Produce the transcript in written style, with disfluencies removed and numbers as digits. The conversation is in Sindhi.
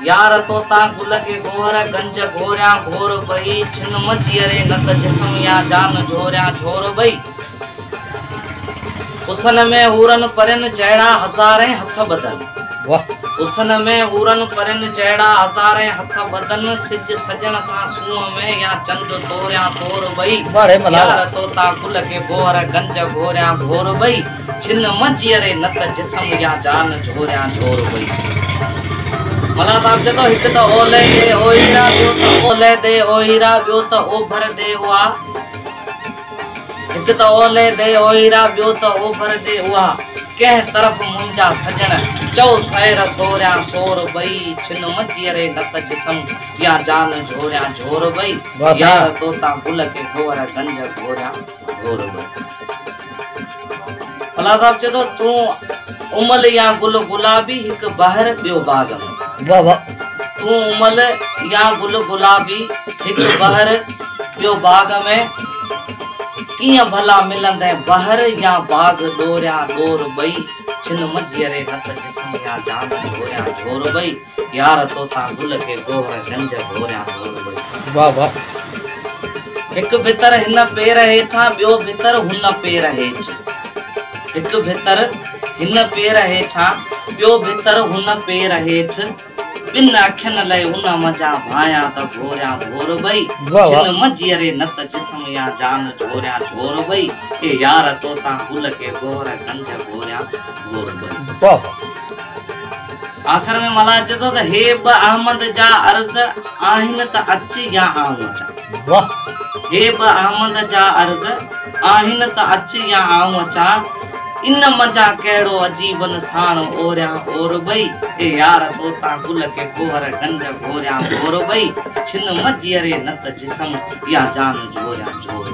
يار توتان گل کي گوهر گنج گهوريان گهور ٻئي، ڇن م جيئري نه ته جسم يا جان جهوريان جهور ٻئي. حسن ۾ حورن پرين جهڙا هزارين هٿ ٻڌن. حسن ۾ حورن پرين جهڙا هزارين هٿ ٻڌن، سج سڄڻ سان سونهن ۾ يا چنڊ توريان تور ٻئي. يار توتان گل کي گوهر گنج گهوريان گهور ٻئي، ڇن م جيئري نه ته جسم يا جان جهوريان جهور ٻئي. ملاح صاحب چئي ٿو، هڪ ته اولهه ڏي اوهيرا، ٻيو ته اولهه ڏي اوهيرا، ٻيو ته اوڀر ڏي اها. هڪ ته اولهه ڏي اوهيرا، ٻيو ته اوڀر ڏي اها. ڪنهن طرف منهنجا سڄڻ، چئو سير سوريان سور ٻئي. ڇن م جيئري نه ته جسم يا جان جهوريان جهور ٻئي. يار توتان گل کي گوهر گنج گهوريان گهور ٻئي. ملاح صاحب چئي ٿو، تون امل يا گل گلابي، هڪ بحر ٻيو باغ ۾. تون امل يا گل گلابي، هڪ بحر ٻيو باغ ۾. ڪيئن ڀلا ملندين بحر يا باغ ڏوريان ڏور ٻئي. ڇن م جيئري نه ته جسم يا جان جهوريان جهور ٻئي. يار توتان گل کي گوهر گنج گهوريان گهور ٻئي. هڪ ڀتر هن پير هيٺان، ٻيو ڀتر هن پير هيٺ. هڪ ڀتر هن پير هيٺان، ٻيو ڀتر هن پير هيٺ. ٻن اکين لئي ان منجهان ڀانيان ته گهوريان گهور ٻئي. ڇن م جيئري نه ته جسم يا جان جهوريان جهور ٻئي. اي يار توتان گل کي گوهر گنج گهوريان گهور ٻئي. آخر ۾ ملاح چئي ٿو ته هي ٻه احمد جا عرض آهن ته اچ يا آئون اچان. هي ٻه احمد جا عرض آهن ته اچ يا آئون اچان، ان منجهان ڪهڙو عجيبن ساڻ اوريان اور ٻئي. اي يار توتان گل کي گوهر گنج گهوريان گهور ٻئي. ڇن م جيئري نه ته جسم يا جان جهوريان جهور.